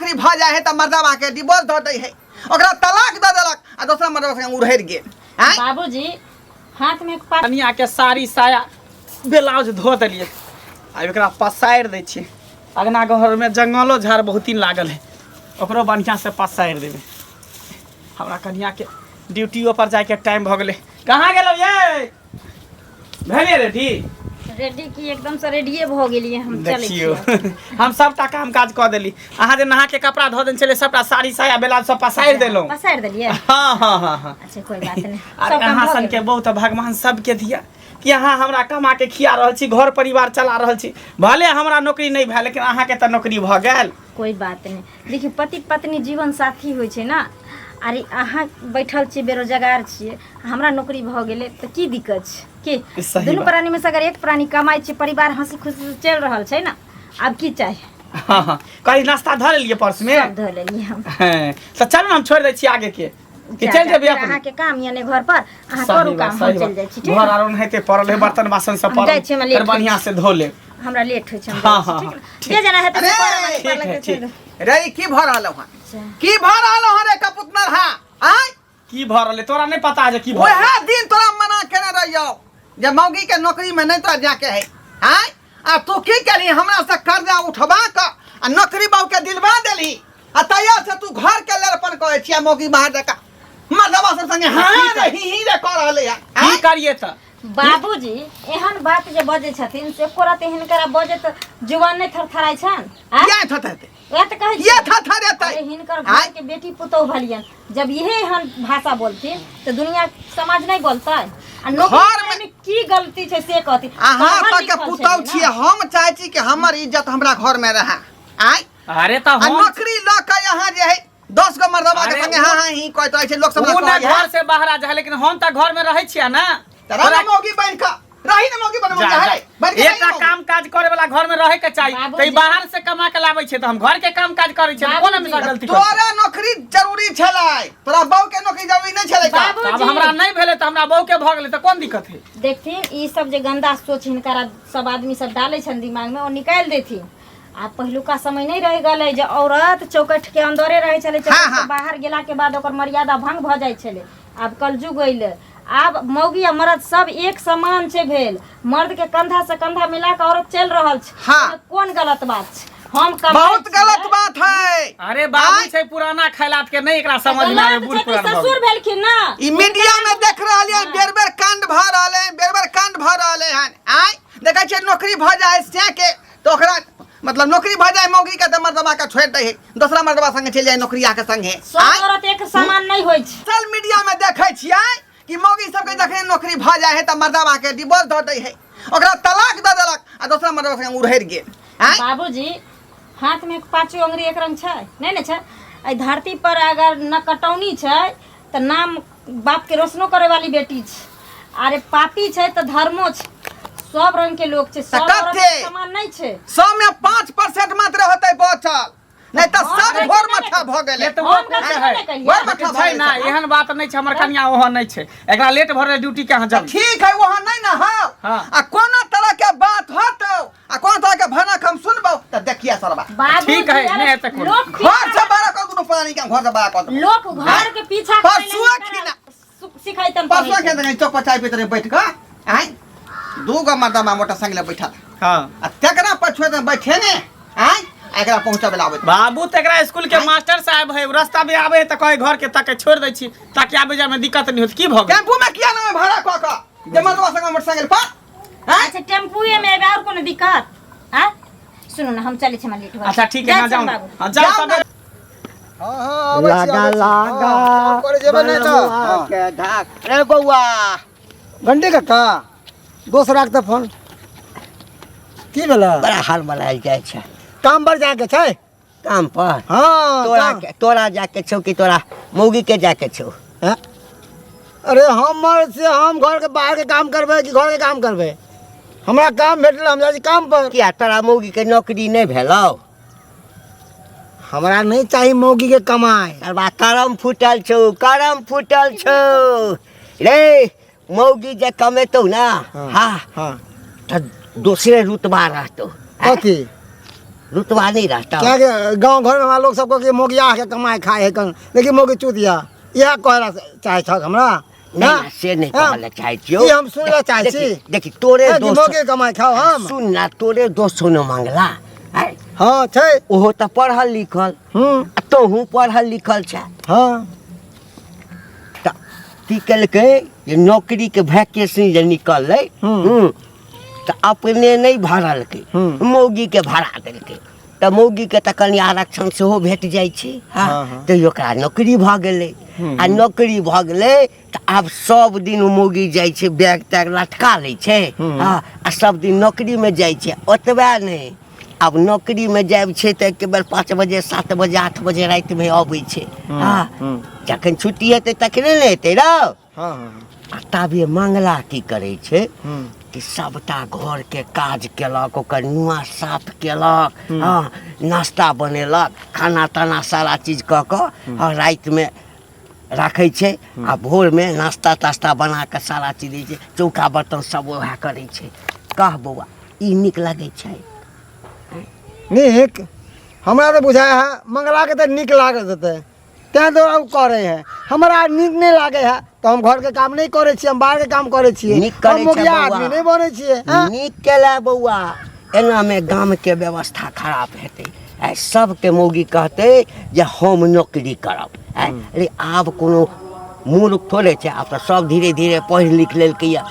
नौकरी भऽ जाइ है तऽ मर्दवा के डिवोर्स दऽ दै है, ओकरा तलाक दऽ देलक आ दोसरा मर्दवा संगे उड़हरि गेल। आँय? बाबूजी हाथ में एक पा कनिया के साड़ी साया ब्लाउज धो देलियै, आब एकरा पसारि दै छियै। अगना घरमे जंगलो झाड़ बहुत दिन लागल है, ओकरो बढ़िआँ से पसारि देबै। हमरा कनिया के ड्यूटियो पर जाइके टाइम भऽ गेलै। कहाँ गेलौ ये? भेलियै रेडी? रेडी की, एकदम से रेडिये भऽ गेलियै हम। चलै देखियौ छियै। हम सबटा काम काज कऽ देली। अहाँ जे नहा के कपड़ा धो देने छलियै, सबटा साड़ी साया ब्लाउज सब पसारि देलहुँ। पसारि देलियै? हाँ हाँ हाँ हाँ। अच्छा, कोई बात नहीं। अरे सब काम अहाँ भऽ सनके गेलै। बहुत भगवान सबके दिया कि अहाँ हमरा कमा के खिया रहल छी, घर परिवार चला रहल छी। भले हमरा नौकरी नहि भेल, लेकिन अहाँके तऽ नौकरी भऽ गेल। कोई बात नहीं। देखियौ, पति पत्नी जीवन साथी होइ छै ने। अरे अहाँ बैठल छियै, बेरोजगार छियै, हमरा नौकरी भऽ गेलै तऽ की दिक्कत छै? की सही दुनू बात। प्राणी में से अगर एक प्राणी कमाइ छै, परिवार हंसी खुशी से चलि रहल छै ने, आब की चाही? हाँ हाँ, कहीं नाश्ता धऽ लेलियै पर्स में? सब धऽ लेलियै हम। हैं, तऽ चलू ने, हम छोड़ि दै छी आगे के कि जा, चलि जा, जेबै फेर अपने? अहाँके काम यऽ ने घर पर, अहाँ सही करू बात, काम, हम सही चलि बात। जाइ छी। ठीक घर ने? आरो ओनाहिते पड़ल है, बर्तन बासन सब हम पड़ल, जाइ छी, हमरा लेट फेर होइ बढ़िआँ से धो लेब। हमरा लेट होइ छै, हम हाँ, जाइ छी, हाँ, ठीक हाँ, ने? जे जेना हेतै से अरे, करब, ठीक पर है, लगतै ठीक। छोड़ि रे ई की भऽ रहल हँ? अच्छा। की भऽ रहल हँ रे कपुतनर? हाँ आँय? की भऽ रहल है तोरा नहि पता है जे की भऽ रहल ओएह दिन तोरा मना केने रहियौ जे मौगी के नौकरी में नहीं तोरा जाके है। आँय, आ तू की केलही? हमरा से कर्जा उठवा कऽ आ नौकरी बाबू के दिलवा देलही, आ तैया से तू घर के लड़पन करै छियै मौगी बाहर जका मर्दवा सब संगे हाँ रे ही ही रे कऽ रहलै हँ। की आँय? करिए तऽ? बाबूजी एहन बात जे बजै छथिन से एको रति हिनकरा बजैत जुबान नहि थरथराइ छनि? आँय? किया थथेतै? वएह तऽ कहै किया छी। थथरेतै? अरे हिनकर आँय? घर के बेटी पुतोह भलियन, जब इहे एहन भाषा बोलथिन तऽ दुनिया समाज नहि बोलतै? आ नौकरी घर में- करैमे की गलती छै से कहथिन। अहाँ पढ़ल तक के लिखल पुतहु छथिन छियै, ने। हम चाहै छी कि हमर इज्जत हमरा घर में रहै। आँय? अरे तऽ आ हम नौकरी लऽ कऽ यहाँ जे है 10 गो मर्दबा के अरे संगे उ- हाँ हाँ ही कहैत रहै छै लोक सब ओ ने घर से बाहर आ जाए, लेकिन हम तऽ घर में रहै छियै ने। तऽ रह ने मौगी बनि कऽ, रही ने मौगी बन जा, जा जा। बनि कऽ रही एकटा ने मौगी। काम काज करे वाला घर में रहे के चाही। बाबूजी। तऽ ई बाहर से कमा के लाबै छै तऽ हम घर के काम काज करै छियै, तऽ कोन बाबूजी। हमेशा गलती करै छियै? तोरा नौकरी जरूरी छलै, तोरा बहू के नौकरी जरूरी नहि छलै का? बाबूजी। आब हमरा नहि भेलै तऽ हमरा बहू के भऽ गेलै, तऽ कोन दिक्कत है? देखथिन, ई सब जे गंदा सोच हिनकरा सब आदमी सब डालै छनि दिमाग में, ओ निकालि देथिन। आब पहिलुका समय नहि रहि गेलै जे औरत चौकठ के अंदरे रहै छलै, चौकठ हाँ, के हाँ। बाहर गेला के बाद ओकर मर्यादा भंग भऽ जाइ छलै। आब कलयुग अइलै, आब मौगी आ मर्द सब एक समान छै भेल। मर्द के कंधा से कंधा मिला के औरत चलि रहल छै। हाँ। ओहिमे कोन गलत बात छै? हम कमाइ बहुत छियै। गलत बात है। अरे बाबू आँय? छै पुराना खैलात के नहि एकरा समझ में आवे, गलत बूढ़ छै तऽ पुरान भऽ ससुर गेल। भेलखिन ना। ई मीडिया में देख रहल है, बेर बेर कांड भऽ रहल है, बेर बेर कांड भऽ रहल है। आँय, देखै छियै नौकरी भऽ जाइ से के तऽ ओकरा मतलब नौकरी भऽ जाइ मौगी के तऽ मर्दबा के छोड़ि दै है, दोसरा मर्दबा संगे चलि जाइ नौकरिया के संगे। सब आँय? औरत एक समान नहि होइ छै। सोशल मीडिया में देखै छियै कि मौगी सबके जखने नौकरी भऽ जाइ है तऽ मर्दबा के डिवोर्स दऽ दै है, ओकरा तलाक दऽ देलक आ दोसरा मर्दबा संगे उड़हरि गेल। आँय? बाबूजी हाथ में पाँचो अंगुरी एक रंग छै नहि ने छै? एहि धरती पर अगर न कटौनी छै तऽ नाम बाप के रोशनो करे वाली बेटी छै। अरे पापी छै तऽ धर्मो छै, सब रंग के लोग छै, सब औरत कते? के समान नहि छै। 100 में 5% मात्र होतै बचल, नहि तऽ हँ, सब नहि, घोर नहि, मठा भऽ गेलै। एतबो हम कुछ गलती है। नहि केलियै। घोर मठा लेकिन भऽ छै ना, गेलै। एहन बात नहि छै, हमर कनिया ओहन नहि छै। एकरा लेट भऽ रहलै ड्यूटी के, अहाँ तऽ जाउ। ठीक है, वहाँ नहि ने हौ। हाँ। आ कोनो तरह के बात होतौ आ कोनो तरह के भनक हम सुनबौ तऽ देखिए सरबा। बाबूजी, ठीक है, अरे नहि हेतै कोनो। लोक घर से बाहर कऽ कोनो प्राणी के हम घर से बाहर कऽ देबौ। लोक घर के पीछा करै लए परसुआ हिनकरा खिना। सिखैतन परसुआ पढ़ैतन। खिना चौक पर चाय पीते रहे बैठ कऽ, आँय दू गो मर्दमा मोटरसाइकिल पर बैठल हाँ आ तकरा पर छोड़ि देने बैठे ने, आँय आ एकरा पहुँचबे ला आबैत। बाबू तऽ एकरा स्कूल के मास्टर साहब है, रास्ता में आबे है तऽ कहे घर के तक छोड़ दै छी ताकि आबे जाए में दिक्कत नहीं होत। की भऽ गेल? टेम्पू में किया ना भाड़ा कऽ कऽ जे मर्दवा संग मोटरसाइकिल पर? आँय? अच्छा, टेम्पुए में एबै और कोनो दिक्कत? आँ सुनू ना, हम चलै छी, हमरा लेट भऽ अच्छा ठीक है, जाइ हाँ छियनि जाओ बाबू। हाँ जाओ जाउ सब। ना। हाँ हाँ, आबै छी, लागा आबै छी। लागा हाँ, काम करे जेबै नहि तऽ बलमुआ हाँ। के धाक रे बौआ। घंटी कक्का दोस राख तऽ फोन की भेलै? बड़ा हाल मलायल जाइ छै। काम पर जाके छै? काम पर? हाँ। तोरा काम। के, तोरा जाके छौ कि तोरा मौगी के जाके छौ? हैं? अरे हमर से हम घर के बाहर के काम करबै कि घर के काम करबै? हमरा काम भेटल, हम जाइ छी काम पर। किया, तोरा मौगी के नौकरी नहि भेलौ? हमरा नहीं चाही मौगी के कमाई। अरबा करम फूटल छौ, करम फूटल छौ रे। मौगी जे कमेतौ ना, हाँ, हाँ, तऽ दोसरे रुतबा रहतौ। कथी? रुतबा नहि रहतौ। क्या कि गाँव घर में हमरा लोग सब कहै मोगिया के कमाए खाए है कन, लेकिन मोगी चूतिया इएह कहै ला चाहै छह हमरा? नहि ना? ना, से नहि हाँ। कहऽ लए चाहै छियौ। ई हम सुनै ला चाहै छी। देखी देखी तोरे कि दोस्त मोगी कमाए खाओ हम। सुन ना, तोरे दोस्त छौ ने मंगला? आँय? हाँ छै। ओहो तऽ पढ़ल लिखल आ तोहूँ पढ़ल लिखल छै। हाँ। तऽ की केलकै जे नौकरीके वैकेंसी जे निकललै तऽ अपने नहि भरलकै, मौगीके भरा देलकै। तऽ मौगीके तऽ कनि आरक्षण सेहो भेट जाइ छै। हँ, हाँ। तऽ ओकरा नौकरी भऽ गेलै आ नौकरी भऽ गेलै तऽ आब सब दिन ओ मौगी जाइ छै, बैग तैग लटका लै छै। हँ, आ सब दिन नौकरीमे जाइ छै। ओतबे नहि, आब नौकरीमे जाइ छै तऽ एक बेर 5 बजे 7 बजे 8 बजे रातिमे अबै छै। हँ, जखन छुट्टी हेतै तखने ने हेतै रौ। हाँ हाँ। आ ताबे मंगला की करै छै कि सबटा घरके काज केलक, ओकर नुआ साफ केलक, हँ, नाश्ता बनेलक, खाना ताना सारा चीज कऽ कऽ हँ रातिमे राखै छै आ भोरमे नाश्ता तास्ता बना कऽ सारा चीज दै छै, चौका बर्तन सब वएह करै छै। कह बौआ, ई नीक लगै छै? नीक हमरा तऽ बुझाइ है मंगलाके तऽ नीक लागत हेतै, तेँ दुआरे ओ करै है। हमरा नीक नहि लागै है तऽ हम घरके काम नहि करै छियै, हम बाहरके काम करै छियै। नीक करै हम छै मोगिया बौआ। आदमी नहि बनै छियै, हँ? नीक केला बौआ, एनामे गामके व्यवस्था खराब हेतै। आइ सबके मौगी कहतै जे हम नौकरी करब। आँय, अरे आब कोनो मूर्ख थोड़े छै, आब तऽ सब धीरे धीरे पढ़ि लिख लेलकैए,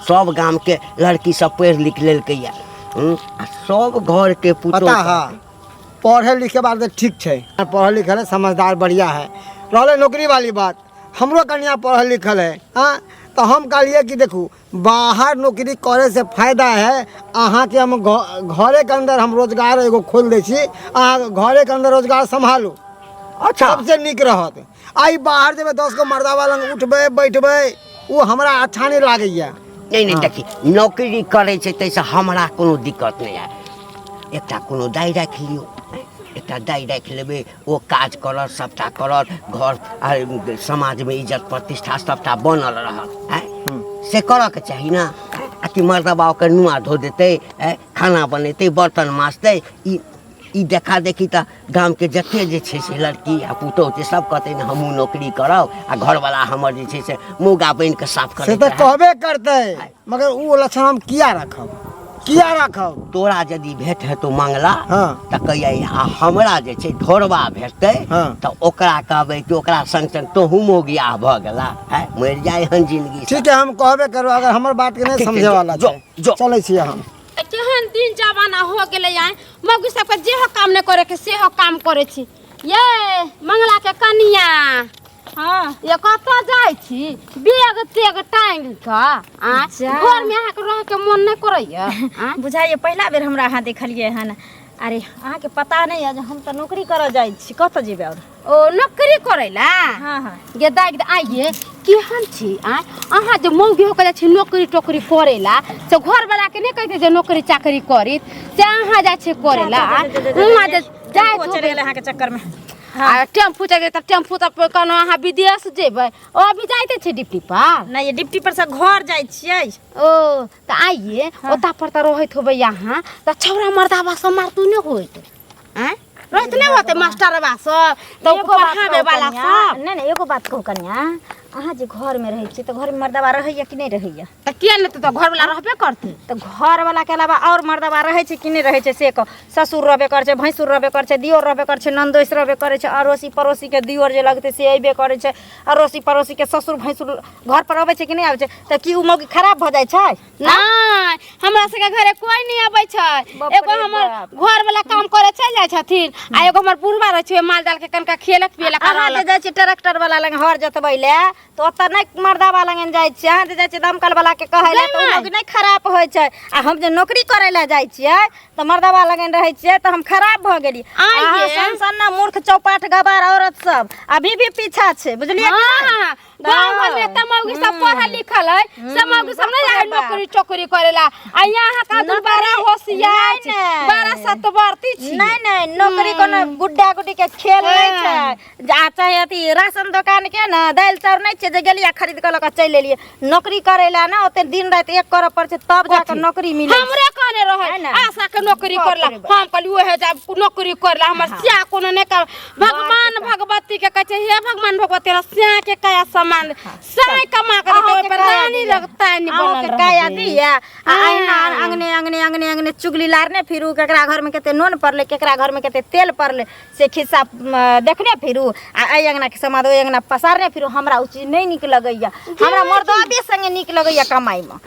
सब गामके लड़की सब पढ़ि लिख लेलकैए। आ सब घरके पुतोहु पता है, पढ़े लिखे बात तऽ ठीक छै, पढ़ल लिखल है, समझदार बढ़िया है। रहलै नौकरी वाली बात, हमरो कनिया पढ़ल लिखल है। हाँ, तऽ हम कहलियै कि देखू, बाहर नौकरी करे से फायदा है अहाँके, हम घरेके अंदर हम रोजगार एगो खोलि दै छी, अहाँ घरेके अंदर रोजगार सम्हालू। अच्छा। सबसे नीक रहत। आइ बाहर जेबै, 10 गो मर्दाबा लग उठबै बैठबै, ओ हमरा अच्छा नहि लागैया। नहि नहि, देखी, नौकरी करै छै ताहिसँ हमरा कोनो दिक्कत नहि आय। एकटा कोनो दाइ राखि लियौ, एकटा दाइ राखि लेबै, ओ काज करत, सबटा करत, घर आ समाजमे इज्जत प्रतिष्ठा सबटा बनल रहत। आँय, से करऽके चाही ने। आ कि मर्दबा ओकर नुआ धो देतै, आँय, खाना बनेतै, बर्तन माजतै, ई ई देखा देखी तऽ गामके जते जे छै से लड़की आ पुतोहु छै, सब कहतै ने हमहूँ नौकरी करब आ घरवला हमर जे छै से मौगा बनि कऽ साफ से करैत तऽ रहए। कहबे करतै, मगर ओ लक्षण हम किया रखब, किया रखब? तोरा यदि भेट हेतौ मंगला हाँ। तऽ कहियै, आ हमरा जे छै ढोरबा भेटतै हाँ। तऽ ओकरा कहबै कि ओकरा संग संग तोहू मौगियाह भऽ गेला, हैं, मरि जाइ हन जिंदगी ठीक है, हम कहबे करब अगर हमर बात के नहीं ठीक छै, समझे वाला जो, छै। जो। चलै छियै हम। केहन दिन जमाना हो गेलै आइ, मौगी सबके जेहो काम नहि करे के सेहो काम करे छी। ये मंगला के कनिया। हाँ। ये कतऽ जाइ छी बेग तेग टांगि कऽ? आ जा। घर में अहाँके रह के मन नहि करैया? आ? बुझाइए पहिला बेर हमरा अहाँ देखलियै हन। अरे अहाँके पता नहि यऽ जे हम तऽ नौकरी करऽ जाइ छी, कतऽ जेबै आओर? ओ नौकरी करै ला? हाँ हाँ। गे दाइ आइये केहन छी? आ अहाँ जे मौगी होके जाइ छी नौकरी टोकरी करै ला, से घरवला के नहि कहते जे नौकरी चाकरी करी, से अहाँ जाइ छी करै ला? आ हुआँ जे जाइत चलि होबै गेलै अहाँके चक्करमे। आ टेम्पू चलि गेलै तऽ टेम्पू तऽ कोनो अहाँ विदेश जेबै? ओ अभी जाइते छै डिप्टी पर? नहि, ये डिप्टी पर से घर जाइ छियै। ओ तऽ आइये ओता पर तऽ रहैत होबै अहाँ, तऽ छौड़ा मर्दाबा सब मारतू नहि होइत? आँय, रहैत नहि होतै मास्टरबा सब तऽ एगो बात पढ़ाबै कहू वाला कनिया, सब? नहि नहि, एगो बात कहू कनिया, अहाँ जे घरमे रहै छियै तऽ घरमे मर्दाबा रहैया कि नहि रहैया? तऽ किया नहि, तऽ घरवला रहबे करतै। तऽ घरवला के अलावा आओर मर्दाबा रहै छै कि नहि रहै छै से कहू। ससुर रहबे करै छै, भैंसुर रहबे करै छै, दियोर रहबे करै छै, ननदोसि रहबे करै छै, अड़ोसी पड़ोसीके दियोर जे लगतै से अयबे करै छै, अड़ोसी पड़ोसीके ससुर भैंसुर घर पर अबै छै कि नहि आबै छै? तऽ की ओ मौगी खराब भऽ जाइ छै? नहि, हमरा सबके घरे कोई नहि अबै छै। बाप एगो रे हमर बाप। घरवला काम करे चलि जाइ छथिन आ एगो हमर बुढ़वा रहै छै, माल जाल के कनिका खियेलक पियेलक आ अहाँ जे रहलक। जाइ छियै ट्रैक्टर वाला लग हर जोतबै लए तऽ ओतऽ नहि मर्दाबा लग जाइ छियै, अहाँ जे जाइ छियै दमकल वाला के कहै लए तऽ ओ गै माय। मौगी नहि खराब होइ छै? आ हम जे नौकरी करै लए जाइ छियै तऽ मर्दाबा लग रहै छियै तऽ हम खराब भऽ गेली? आइ अहाँ गे। सन सन ना मूर्ख चौपाट गवार औरत सब अभी भी पीछा छै, बुझलियै कि नहि? हाँ, गाँव घर में एते मौगी सब पढ़ल लिखल है, सब मौगी सब नहीं जाए बाप रे बाप। नौकरी चोकरी करेला, आ यहाँ का दुन बड़ा होशियार नहीं, छी, नहीं। बड़ा सतवर्ती छी। नहीं नहीं, नौकरी कोनो गुड्डा गुड्डी के खेल नहीं हाँ। छै। जा चाहे अथी राशन दुकान के ना दालि चाउर नहीं। नहि छै जे गेलियै खरीद कऽ लऽ कऽ चलि एलियै। नौकरी करै लए ने ओते दिन राति एक करऽ पड़ै छै तब जाकऽ नौकरी मिलै छै। हमरे कहने रहै है ने? आशा के नौकरी बाप करला रे बाप। हम कहली ओहे जाब नौकरी करला हमर स्या कोनो नहि कर भगवान भगवती के कहै छै हे भगवान भगवती हमरा स्या के काया समान साय कमा के देतै ओहि पर रानी लगता नहीं बनल अहूँके काया रहबै। दिया आ अहिना अंगने अंगने अंगने अंगने चुगली लारने फिरू, केकरा घर में कते नून पड़ले, केकरा घर में कते तेल पड़ले, से खिस्सा देखने फिरू आ एहि अंगना के समाद ओहि अंगना पसारने फिरू। हमरा ओ चीज नहि नीक लगैया, हमरा मर्दबे संगे नीक लगैया कमाई में।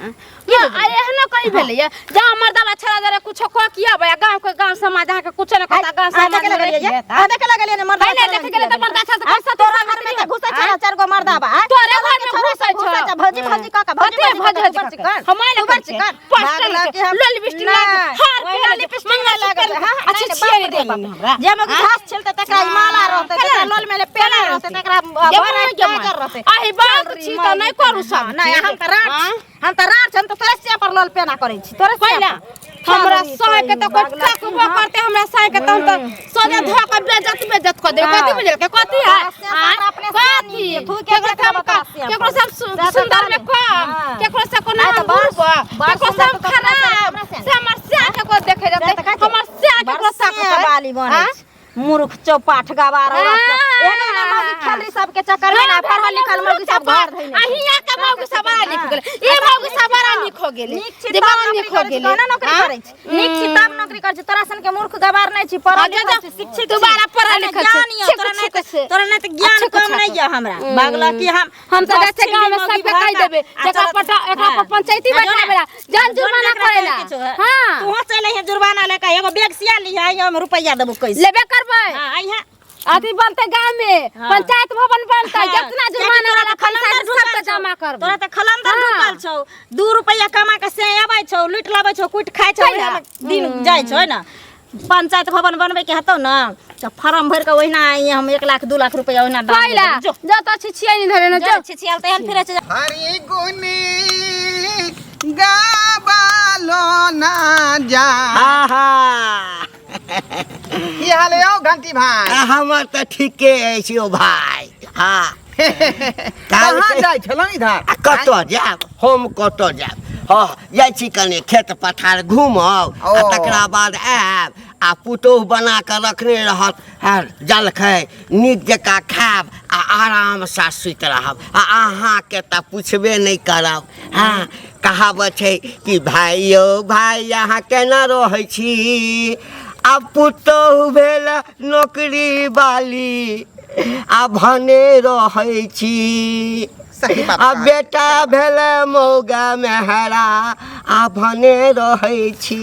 ये आ एहनो कहीं भेलैया जहाँ मर्दबा छड़ा जरे कुछो कऽ के आबै आ गाँव के गाँव समाज अहाँके कुछो नहि कहता गाँव अहाँ समाज देखे में लगलियै रहियै। अहाँ देखे लगलियै ने मर्दबा पहिले छड़ा देखे गेलै तऽ मर्दा छड़ा आँय, तऽ तोरा घर में तऽ घुसै छै ने चारि गो मर्दबा, आँय? तोरे घर में छोड़ा घुसै सब छौ। भौजी भौजी कऽ कऽ, भौजी कते भौजी कऽ कऽ, भौजी तू बड़ कऽ चिकन, कऽ। हम तू बड़ चिकन। पोस्टर भागला कि हम- लोल लिपस्टिक लाग नहि, हार ओहिना पहिरल लिपस्टिक नहि लागल मंगलसूत्र है, हाँ, अच्छा नहि, छियै बाप रे रे बाप। हमरा जे मौगी घास छिलतै तकरा ई माला रहतै, तकरा लोल में पेला रहतै, तकरा भर काजर रहतै। अही बात छी तऽ नहि करू सब नहि, हम तऽ राठ हाँ? छी, हम तऽ राठ छी, हम तऽ तोरे सिया पर लोल पेना करै छी, तोरे सिया पहिला पर। हमरा चल रे, साय के तऽ कोइ भागला तकबो करते हमरा साय के तऽ हम तऽ सोझे धऽ के बेज्जत बेज्जत कऽ देबै। कथी बुझलकै कथी है तोरा सिया पर आँय? अपने सिया कथी नीक, थूके केकरो देख से हम लेबो तोरा सिया केकरो पर। से हम से तऽ सुंदर में कहले। कम हाँ। केकरो से कोनो आइ तऽ हम बड़ बुढ़बा बड़ केकरो से सुंदर हम तऽ तोरा सिया खराब हमरा सिया से हमर सिया के कोइ देखे से जेतै तऽ कहै छै, हमर सिया बड़ केकरो सिया ताकतै वाली बनै आँय? छै। मूर्ख चौपाठ गवार औरत सब। हाँ। एहन एहन मौगी खेलरी सबके चक्कर में ना पढ़ल लिखल मौगी सब घर धइने आ छै। हियाँ के मौगी सब बड़ा नीक हो गेलै ई मौगी सब बड़ा नीक हो गेलै नीक छी जे तब बड़ा नौकरी नीक हो करै छी, गेलै कोना नौकरी आँय? करै छी? नीक छी तब नौकरी करै छी। तोरा सन के मूर्ख गवार नहि छी, पढ़ल हाँ, जा, लिखल जा। छी, शिक्षित तू छी। बड़ा पढ़ल तने लिखल छी। ज्ञान यऽ, छिक, तोरा नहि छिक तऽ से। तोरा नहि तऽ ज्ञान अच्छे कम कुछ नहि यऽ हमरा। भागल की हम हम तऽ जाइ छियै दस गाँव में छिल्ली सबके मौगी कहि भऽ देबै कऽ आ एकरा चलत। पर एकरा पर हाँ। पंचायती आ जो बैठाबै ने, ला जन जो ने जुर्माना एकरा करै कहै ला के छौ, हाँ। हाँ तूहो चलि अइहे जुर्माना लए कऽ, एगो बैग सिया लिहे, अइहे ओहिमे रुपैआ देबौ कैसे। लेबे करबै हाँ, अइहे। अथी बनतै गाँव में हाँ। पंचायत भवन बनतै हाँ, जितना कियाकि जुर्माना तोरा वाला तऽ पैसा खलंदर सबके ढुकल छौ। जमा करबै तोरा तऽ खलंदर हाँ। ढुकल छौ 2 रुपैआ कमा के से आबै छौ लूटि लाबै छौ कुटि खाइ छौ कैला? ओहिमे दिन जाइ छौ है ना पंचायत भवन बनबै के हेतौ ना तऽ फार्म भरि के ओहिना आइ हम 1 लाख 2 लाख रुपैआ ओहिना दान कैला देबै। जो जतऽ छी छियै नहि धरे ने जो जो छिछियाल तेहन फिरै छै हरि गुनी गाबालो ना जा आहा की हाल है यौ घंटी भाई हमर तऽ ठीके अछि यौ भाय हँ कहाँ जाइ छलहुँ इधर आ कतऽ जायब हम कतऽ जायब हँ जाइ छी कनि खेत पथार घूमब आ ओ। तकरा बाद आयब आ पुतोहु बना कऽ रखने रहत हँ जलखै नीक जकाँ खायब आ आरामसँ सुति रहब आ अहाँके तऽ पुछबे नहि करब हँ कहावत छै कि भाय यौ भाय अहाँ केना रहै छी आ पुतोहु भेल नौकरी वाली आ भने रहै छी सही बात आ कहलियै। बेटा भेल मौगा मेहरा आ भने रहै छी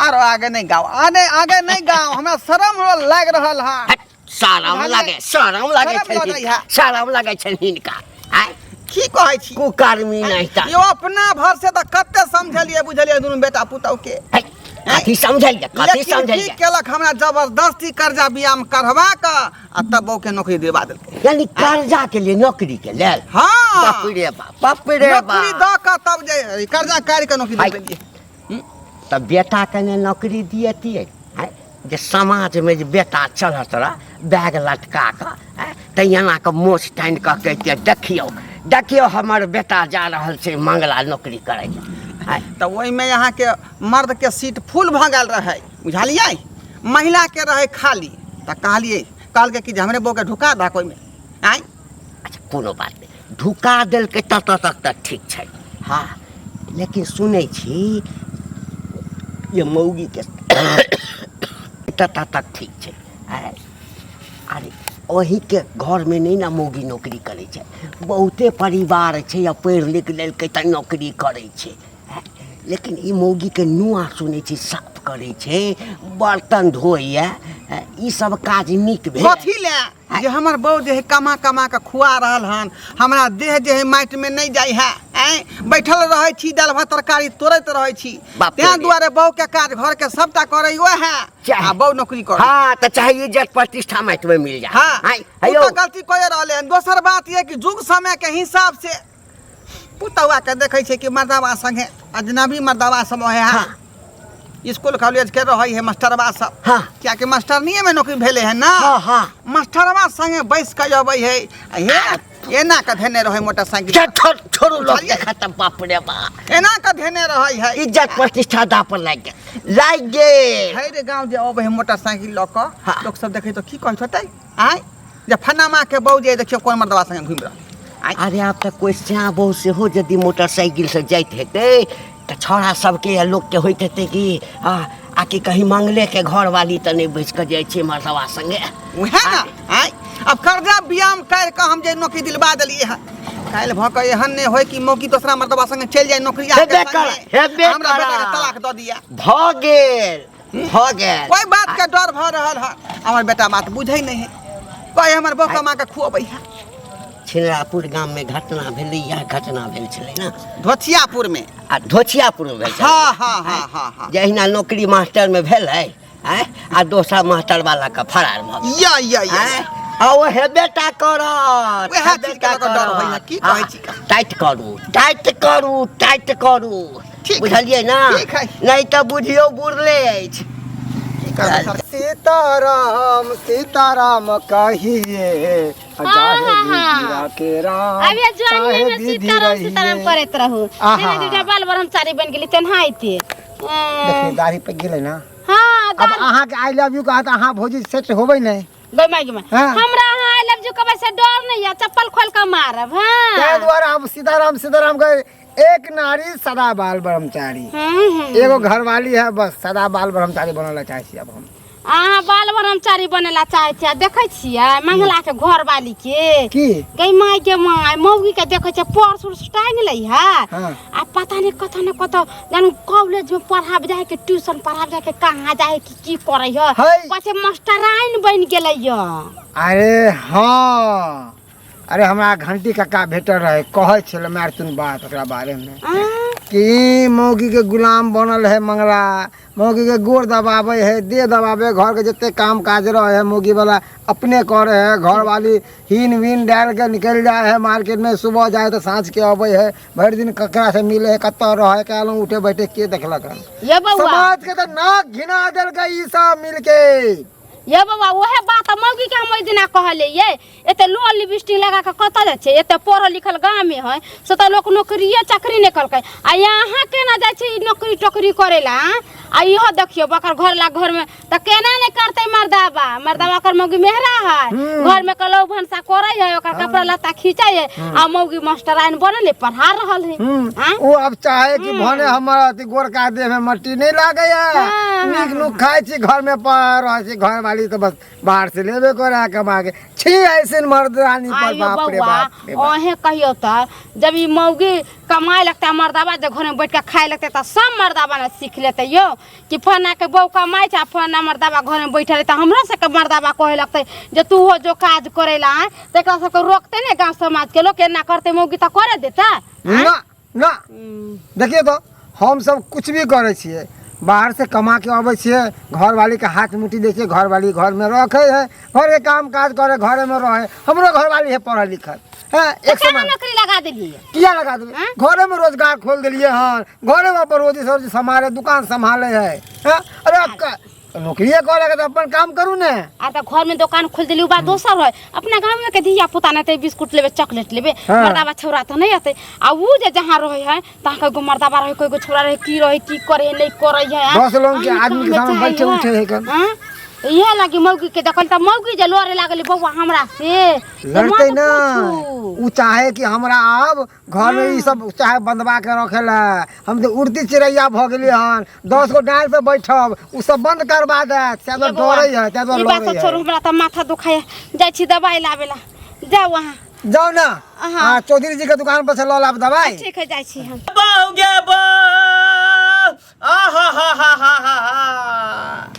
आरो आगे नहीं गाओ आगे आगे नहीं गाओ हमरा शरम लागि रहल है हट, शरम लागे शरम लागे शरम छनि लगै हिनका है। शरम लागे छनि हिनका आँय की कहै छी कुकर्मी नहि तऽ यो अपना भर से तऽ कते समझलिए बुझलिए दुनू बेटा पुतहु के है, कथी समझलियै कथी लेकिन की समझलियै केलक हमरा जबरदस्ती कर्जा बियाम करवा कऽ आ तब बहू के नौकरी दिलवा देलकै यानी कर्जा के लिए नौकरी के लेल हाँ बाप रे बाप बाप रे नौकरी बाप दऽ कऽ तब जे कर्जा काटि कऽ नौकरी हाय। दिलबेलियै तऽ बेटाके ने नौकरी दियतियै आँय जे समाजमे जे बेटा चलत रह बैग लटका कऽ आँय तऽ एना कऽ मोछ तानि कऽ कहितियै देखियौ देखियौ हमर बेटा जा रहल छै मंगला नौकरी करै लए आँय तऽ ओहिमे अहाँके मर्दके सीट फुल भऽ गेल रहै बुझलियै महिलाके रहै खाली तऽ कहलियै कहलकै कि जे हमरे बहूके ढुका दहक ओहिमे आँय अच्छा कोनो बात नहि ढुका देलकै ततऽ तक तऽ ठीक छै हँ लेकिन सुनै छी ये मौगीके ततऽ तक ठीक छै आँय अरे ओहीके घरमे नहि ने मौगी नौकरी करै छै बहुते परिवार छै आ पढ़ि लिख लेलकै तऽ नौकरी करै छै आँय लेकिन ई मौगीके नुआ सुनै छी साफ करै छै बर्तन धोइए ई सब काज नीक भेल कथी लए जे हमर बहू जे है कमा कमा के खुआ रहल हन हमरा देह जे है माटि में नहीं जाइ है आँय बैठल रहै छी दालि भात तरकारी तोड़ैत रहै छी बाप रे। तें दुआरे बहू के काज घर के सबटा करै है चाहे- आ बहू नौकरी करै हाँ तो चाहे इज्जत प्रतिष्ठा माटि में मिल जाए हाँ हाँ उ हेयो तऽ गलती कए रहले हन दोसर बात ये कि युग समय के हिसाब से पुतौआ के देखै छै कि मर्दाबा संगे अजनबी मर्दाबा सब है हाँ। स्कूल कॉलेज के रहै है मास्टरबा सब हाँ। कियाकि मास्टरनीये में नौकरी भेले है ना हाँ, हाँ। मास्टरबा संगे बैस के अबै है आ हे एना के धेने रहे मोटरसाइकिल जा छोड़ छोड़ू लोग बुझलियै? देखत बाप रे बाप एना के धेने रहे है इज्जत प्रतिष्ठा दा पर लागि गेल लागि गेल है रे गाँव जे अबै है मोटरसाइकिल लऽ कऽ हाँ। लोक सब देखै तऽ की कहैत होतै आँय जे फनामा के बहू जे देखियौ कोन मर्दबा संगे घुमि रहल आँय अरे आब तऽ कोइ श्याम बहु सेहो यदि मोटरसाइकिल से जाइत हेतै तऽ छौड़ा सबके या लोकके होइत हेतै कि आ आकि कहीं मंगले के घरवाली तऽ नहि बचि कऽ जाइ छै मर्दवा संगे उएह ने आँय अब कर्जा बियाम करि कऽ हम जे नौकरी दिलवा देलियै हँ काल्हि भऽ कऽ एहन नहि होय कि मौकी दोसरा मर्दबा संगे चलि जाय नौकरी आके हेबे संगे। कर- हेबे हमरा बेटा के करा। तलाक दऽ दिया भऽ गेल भऽ गेल कोई बात के डर भऽ रहल है हमर बेटा बात बुझै नहीं है कहे हमर बौका माँ के खुअबै है छिनरापुर गाममे घटना भेलै इएह घटना भेल छलै ने धोथियापुर में आ धोचियापुरमे भेल छलै हाँ हाँ हाँ हाँ हाँ जहिना नौकरी मास्टरमे भेलै आँय आ दोसर मास्टर वाला के फरार भऽ गेल या या या आँय आ ओ हेबे टा करत उएह हेबे चीजके लऽ कऽ डर होइए, की कहै छी का? टाइट करू टाइट करू टाइट करू ठीक बुझलियै ने ठीक है। नहि तऽ बुझियौ बुरले अछि की करबै सर? सीताराम सीताराम कहिए हाँ, जाहे हाँ, हाँ। विधि के राम अब ये जवानी ताहे में विधि सीताराम रहिए। सीताराम करैत रहू आहा। जेना दूटा बाल ब्रह्मचारी बनि गेली तेनाहिते देखिए दाढ़ी पे गेलै ना हाँ अब अहाँ के I love you कहत अहाँ भौजी सेट होबै नहीं गई माय गई माय हाँ। हमरा अहाँ I love you कहबै से डर नहीं है चप्पल खोल के मारब ताहि हाँ दुआरे अब सीताराम सीताराम कहे एक नारी सदा बाल ब्रह्मचारी एगो घरवाली है बस सदा बाल ब्रह्मचारी बनल चाहे छी अब हम अहाँ बाल ब्रह्मचारी बनेला चाहै छियै देखै छियै मंगला के घरवाली के की गई माय के माय मौगी के देखै छियै पर्स उर्स टांगि लै है हाँ। आ पता नहीं कतऽ ने कतऽ जानु कॉलेज में पढ़ाब जाए के ट्यूशन पढ़ाब जाए के कहाँ जाए के की करै है है। पछे मास्टराइन बनि गेलै य अरे हाँ अरे हमरा घंटी काका भेटल रहे कहै छलै मारतुन बात ओकरा बारेमे आ, कि मौगी के गुलाम बनल है मंगला मौगी के गोड़ दबाबै है देह दबाबै घर के जते काम काज रहे है मौगी वाला अपने करे है घर वाली हीन वीन डाल के निकल जाए है मार्केट में सुबह जाए तो साँझ के अबै है भरि दिन ककरा से मिले है कतऽ रहे काल्हि उठे बैठे के देखलक हन ये बौआ समाज के तो नाक घिना देलकै ई सब मिलके ये बौआ उहे बात मौगी के हम ओहि दिना कहलियै एते लो लिपस्टिक लगा के कतऽ जाइ छै एते पढ़ल लिखल गाँवमे है से तऽ लोक नौकरिए चाकरी नहि केलकै आ यहाँ केना जाइ छै ई नौकरी टोकरी करै ला आँ? आ इहो देखियौ बकर घर ला घरमे तऽ केना नहि करतै मर्दाबा मर्दाबा ओकर मौगी मेहरा है घरमे कलौ भनसा करै है ओकर कपड़ा लत्ता खींचै है आ मौगी मास्टराइन बनल है पढ़ा रहल है आँ? ओ अब चाहे कि भने हमर अथी गोरका देह में मट्टी नहीं लागे है हाँ, नीक नुक खाइ छी घर में पड़ रहै छी घर वाली तो बस बाहर से लेबे करे है कमा के छी ऐसे मर्दरानी पर आइयो बाप रे बौआ बाप रे बाप। अहें कहियो तऽ जब ई मौगी कमाए लगतै मर्दाबा जे घरमे बैठ के खाए लगतै तऽ सब मर्दाबा ने सीख लेतै यौ कि फलाना के बहू कमाइ छै आ फलाना मर्दाबा घरमे बैठल है तऽ हमरो सबके मर्दाबा कहै लगतै जे तू हो जो काज करै ला आँय तऽ एकरा सबके रोकतै ने गाँव समाजके लोक एना करतै मौगी तऽ करे देतै आँय? ना ना देखिए तो हम सब कुछ भी करै छियै बाहर से कमा के अबै छियै घरवाली के हाथ मुट्ठी दै छियै घरवाली घर में रखे है घर के काम काज करे घरे में रहे हमरो घरवाली है पढ़ल लिखल है तऽ एक केना समान नौकरी लगा देलियै किया लगा देबै आँय? घरे में रोजगार खोल देलियै हन घरे में अपन रोजी सब्जी सम्हारे दुकान सम्हाले है हैं? अरे अब नौकरिए करे के तऽ अपन काम करू ने आ तऽ घर में दोकान खोल देली उ बात दोसर है अपना गाँव में के धिया पुता नहि तऽ बिस्कुट लेबे चॉकलेट लेबे हाँ। मर्दाबा छौड़ा तऽ नहीं अतै आ उ जे जहाँ रहे है तहाँ कई गो मर्दाबा रहे कई गो छौड़ा रहे की रहे की करे है नहीं करे है आँय? दस लोग के अहाँ आदमी के कहाँ सामने चाही बैठे है? उठे है कन। आँय? इहे लागी मौगी के देखल तऽ मौगी जे लड़े लागल बौआ हमरा से से लड़ते मत ना पूछू। उ चाहे कि हमरा अब घर में ई सब चाहे बंधवा के रखे ला हम तो उड़ती चिड़ैया भऽ गेलियै हन 10 गो डाल पे बैठब उ सब बंद करवा देत से ये बौआ, डरे है ते ई बात लड़े सब छोड़ू है हमरा तऽ माथा दुखाय जाइ छी दवाइ लाबे ला जाउ अहाँ जाओ ना हाँ। हाँ चौधरी जी के दुकान पर से लऽ लाब दवाई ठीक है जाइ छी हम बहू गे बहू आहा हा हा हा हा हा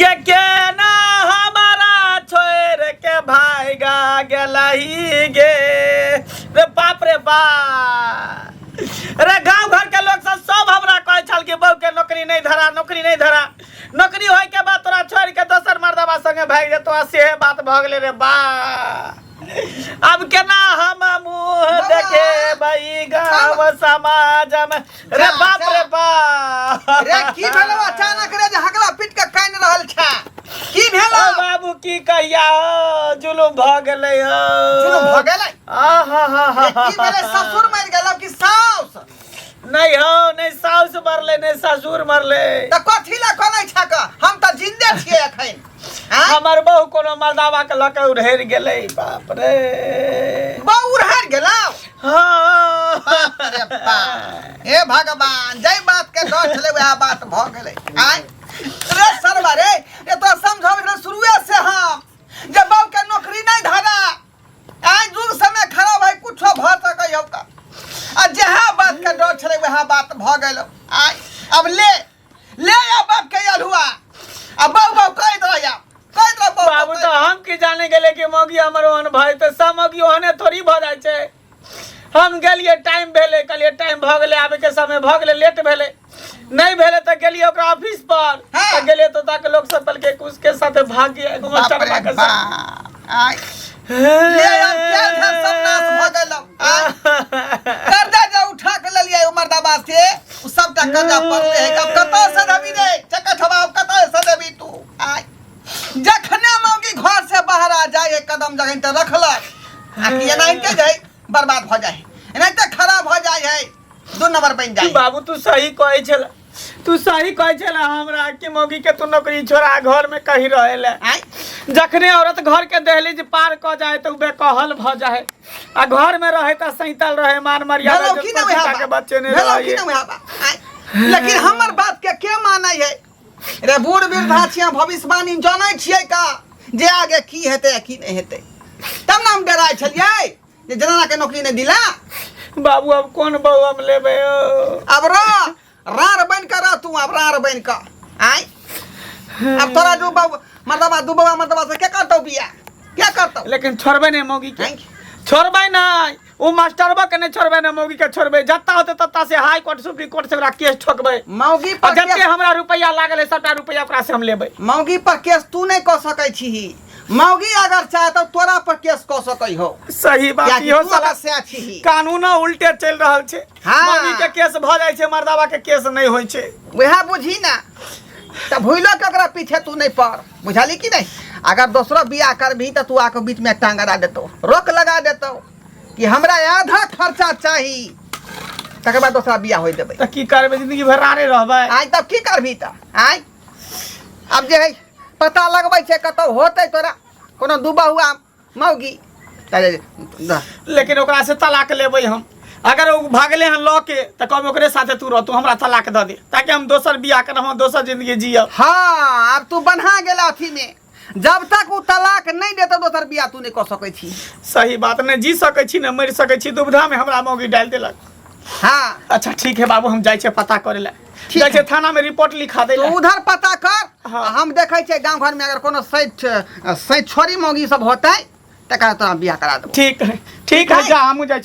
गे केना हमारा छोड़ के भागा गेलही गे रे बाप रे बाप रे गांव घर के लोग सब सब हमरा कहै छल कि बहू के नौकरी नहीं धरा नौकरी नहीं धरा नौकरी होय के बाद तोरा छोड़ के दोसर मर्दबा संगे भागि जेतो आ सेहे बात भऽ गेलै रे बा अब केना हम मुँह देखेबै गाँव समाज में रे जा, बाप जा। रे बाप रे की भेलो अचानक रे जे हकला पीट के कानि रहल छे की भेलो ओ बाबू की कहिया हो, जुलुम भऽ गेलै हो जुलुम भऽ गेलै? आहा हा हा की भेलै ससुर मरि गेलौ कि साउस नहीं हो नहीं साउस मरले नहीं ससुर मरले तऽ कथी लए कनै छक हम तऽ जिन्दे छियै एखन आँय? हमर बहु कोनो मर्दावा के लऽ के उड़ेर गेलै बाप रे बहु उड़हर गेलौ हाँ अरे बाप हे भगवान जै बात के डर छलै वएह बात भऽ गेलै आँय रे सरवा रे ये तो समझाबै छलै शुरुए से हम जे बहु के नौकरी नहि धरा आइ जुग समय खराब है कुछो भऽ सकै हौ का आ जहाँ बात के डर छलै वएह बात भऽ गेल आइ अब ले ले आ बाप के अल्हुआ आ बहु बहु कहैत रह जा कहैत रह बहु बाबू तऽ हम की जाने गेले कि मौगी हमर ओहन भय तऽ सब मौगी ओहने थोड़ी भऽ जाइ छै हम गेलियै टाइम भेलै कहलियै टाइम भऽ गेलै आबैके समय भऽ गेलै लेट भेलै नहि भेलै तऽ गेलियै ओकरा ऑफिस पर हाँ। तऽ गेलियै तऽ ओतऽ के लोक सब कहलकै कि उसके साथे भाग गया एगो बाप मास्टरबा रे के साथ बाप आइ ले आब तेल धर सब नाश भऽ गेल आइ कर्जा जे उठा के लेलियै ओ मर्दाबा से ओ सबटा कर्जा पड़ले है अब कतऽ से देबी रे चकठबा अब कतऽ से देबी तू आइ जखने मौगी घर से बाहर आ जाए एक कदम जखन तऽ रखलक आ कि एनाहिते जे है बर्बाद भऽ जाइ है एनाहिते खराब भऽ जाइ है दू नंबर बनि जाइ है। बाबू तू सही कहै छल तू सही कहै छल हमरा कि मौगी के तू नौकरी छोड़ा घर में कहीं रहे ले आँय जखने औरत घर के दहलीज पार क जाए तो बेकहल भ जाए आ घर में रहे त सैतल रहे मान मर्यादा भेलौ कि जो नहि वएह पतिता के बात बच्चे ने भेलौ कि रहे नहि वएह बात आँय लेकिन हमर बात के के मानै है रे बूढ़ वृद्धा छियै भविष्यवाणी जानै छियै का जे आगे की हेतै आ की नहि हेतै तब ने हम डराइ छलियै जे जनाना के नौकरी नहि दिला बाबू अब कोन बहू हम लेबै ओ अब रह रार बन के रह तू अब रार बन के आय अब तोरा दू बाबू मर्दबा दू बाबा मर्दबा से के करतौ बिया के करतौ लेकिन छोड़बै नहि मौगी के आँय? छोड़बै नहि ओ मास्टरबा के नहि छोड़बै ने मौगी के छोड़बै जत्ता होतै तत्ता से हाई कोर्ट सुप्रीम कोर्ट से ओकरा केस ठोकबै मौगी आ पर जते केस हमरा रुपैआ लागल है सबटा रुपैआ ओकरा से हम लेबै मौगी पर केस तू नहि कऽ सकै छीही मौगी अगर चाहे तऽ तोरा पर केस कऽ सकै हो सही बात कियाकि इहो तू साला ओकर से छीही कानून उल्टे चलि रहल छै हाँ। मौगी के केस भऽ जाइ छै मर्दाबा के केस नहि होइ छै वएह बुझी ना तऽ भूलो के ओकरा पीछे तू नहीं पड़ बुझली कि नहीं अगर दोसरो बियाह करबही तऽ तू आके बीच में टांग अड़ा देतौ रोक लगा देतौ कि हमरा आधा खर्चा चाही तकर बाद दोसरा बियाह होइ देबै तऽ की करबै जिंदगी भर रारे रहबै आइ तब की करबही तऽ आइ आब जे है पता लगबै छै कतौ होतै तोरा कोनो दुबा हुआ मौगी तऽ लेकिन ओकरा से तलाक लेबै हम अगर ओ भागले हन लऽ के तऽ कहबै ओकरे साथे तू रह तू हमरा तलाक दऽ दे ताकि हम दोसर बियाह करब हम दोसर जिंदगी जियब हाँ आब तू बन्हा गेल अथी में जब तक ओ तलाक नहीं देतौ दोसर बियाह तू नहीं कऽ सकै छी सही बात नहि जी सकै छी ने मरि सकै छी दुविधा में हमरा मौगी डालि देलक हाँ अच्छा ठीक है बाबू हम जाइ छियै पता करे लए ठीक जाइ छियै थाना में रिपोर्ट लिखा दै तो लए उधर पता कर हाँ। आ हम देखै छियै गाँव घर में अगर कोनो सैठ सैठ छोरी मौगी सब होतै तकरा तोरा बियाह करा देबो ठीक है ठीक है जा हमहूँ जाइ छी।